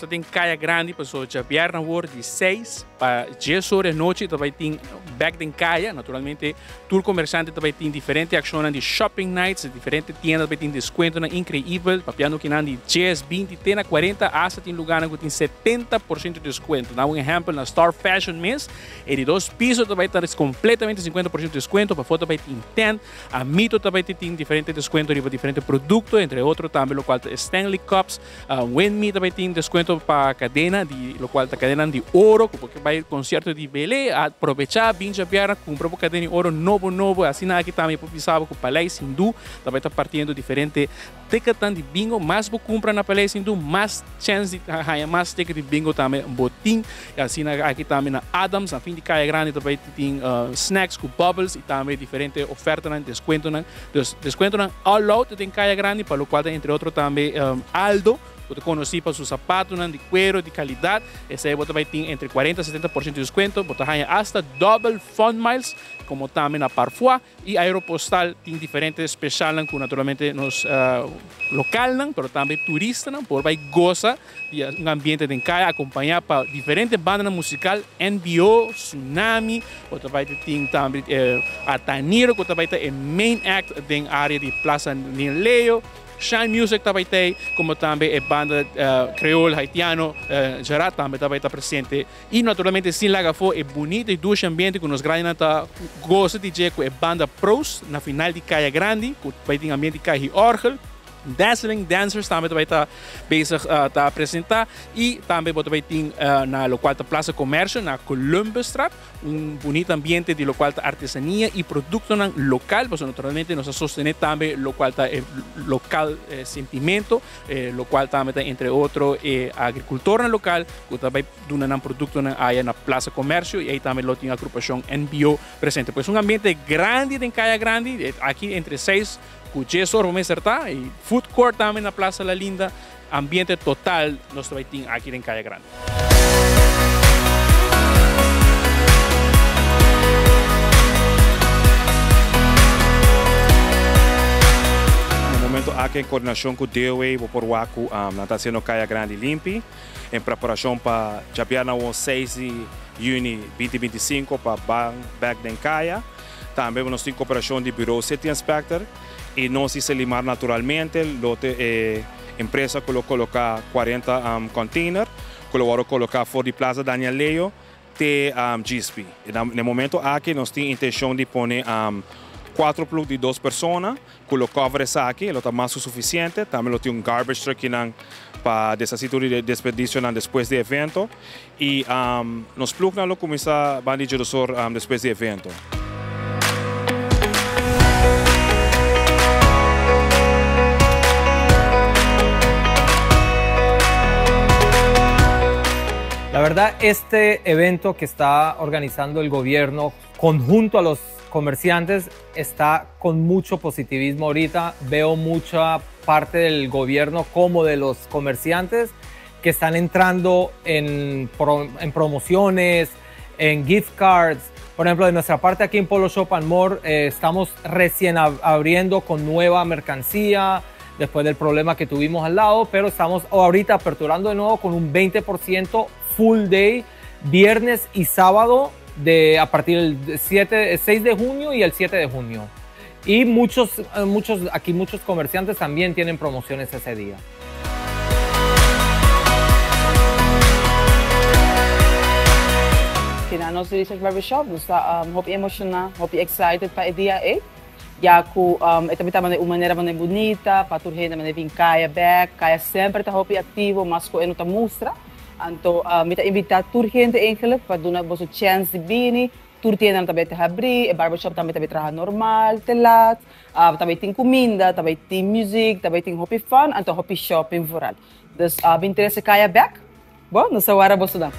den Kaya Grandi paso djabièrnè awor di seis pa dies ora e nochi ta bai tin bèk den kaya. Naturalmente tur komersante ta bai tin diferente akshonnan di shopping nights, diferente tienda ta bai tin deskuentonan inkreibel, papiando kinan di dies, binti te na kuarenta, asta tin lugánan ku tin 70% di deskuento. Na un ehèmpel na Star Fashion mes e di dos piso ta bai ta kompletamente 50% di deskuento, pafó ta bai tin tent. Amito ta bai tin diferente descuento riba diferente producto, entre otro tambe locual ta Stanley Cups. Winmi ta bai tin descuento pa cadena di locual ta cadenanan di oro, cu por bai concierto di Belé, aprovecha bin djabièrnè cumpra bo cadena di oro nobo nobo. Asina aki tambe por bisa bo cu Paleis Hindú ta bai ta partiendo diferente Ticketnan di bingo, mas bo cumpra na Paleis Hindú, mas chance di haña mas ticket di bingo tambe bo tin. Y asina aki tambe na Adams, na fin di Caya Grandi ta bay tin snacks cu bubbles y tambe diferente ofertanan, descuentonan. Dus descuentonan all out den Caya Grandi, pa locual ta entre otro tambe Aldo, cu ta conoci pa su zapatonan di cuero di calidad. Esey bo ta bay tin entre 40 a 70% di descuento. Bo ta haña hasta double fun miles, como tambe na Parfois. Y Aeropostal tin diferente specialnan cu naturalmente nos localnan pero tambe turistanan por bay goza di un ambiente den caya acompaña pa diferente bandanan musical, NBO, Tsunami, bo ta bay tin tambe Ataniro cu ta bay ta e main act den area di Plaza Neil Leo. Shine Music ta bai tei, como tambe e banda Creole Haitiano Gerard tambe ta bai ta presente. Y naturalmente sin laga afo e bunito y dushi ambiente cu nos grandinan ta goza di dje cu e banda Pros na final di Caya Grandi cu bai tin ambiente di caha y orgel. Dazzling Dancers tambe ta bai ta bezig ta presenta y tambe bo ta bai tin na locual ta Plaza Comercio na Columbusstraat. Un bunito ambiente di locual ta artesania y productonan local, pasobra naturalmente nos a sostene tambe locual ta e local sentimento, locual tambe ta entre otro e agricultornan local cu ta bay duna nan productonan aya na Plaza Comercio y ey tambe lo tin agrupacion NBO presente. Pues un ambiente grandi den Caya Grandi, aki entre seis cu dies or bo mester ta y food court tambe na Plaza La Linda. Ambiente total nos ta bay tin aki den Caya Grandi. Na momento aki en coordinacion cu DOA bo por wak cu nan ta haciendo Caya Grandi limpi en preparacion pa djabièrnè awor seis di juni binti 25 pa ban bek den caya. Tambe nos tin cooperacion di Bureau City Inspector y nos di Selimar naturalmente lo te e empresa cu lo coloca 40 container cu lo worde coloca for di Plaza Daniel Leo te Gispi. Na e momento aki nos tin intencion di pone 4 ploeg di 2 persona cu lo cover esaki, lo ta mas cu suficiente. Tambe lo tin un garbage truck kinan pa deshaci tur di desperdicionan despues di evento. Y nos ploegnan lo cuminsa banda di djedosor despues di evento. La verdad, este evento que está organizando el gobierno conjunto a los comerciantes está con mucho positivismo ahorita. Veo mucha parte del gobierno como de los comerciantes que están entrando en, en promociones, en gift cards. Por ejemplo, de nuestra parte aquí en Polo Shop and More, estamos recién abriendo con nueva mercancía después del problema que tuvimos al lado, pero estamos ahorita aperturando de nuevo con un 20% full day, viernes y sábado, de, a partir del 7, 6 de junio y el 7 de junio. Y muchos, muchos, aquí muchos comerciantes también tienen promociones ese día. Kina nos Research Barbershop, nos ta hopi emociona, hopi excited pa e dia ey. Ya cu e tambe ta un manera manera bunita pa tur hende manera bin caya bek. Caya semper ta hopi activo, mas cu e no ta mustra. Anto mi ta invita tur hende eigenlijk pa duna boso chance di bini. Tur tiendanan ta bay ta habri, e barbershop tambe ta bay traha normal te laat. Ta bay tin cuminda, ta bay tin music, ta bay tin hopi fun, anto hopi shopping vooral. Dus bin trece caya bek. Bo, nos ta wara boso dan.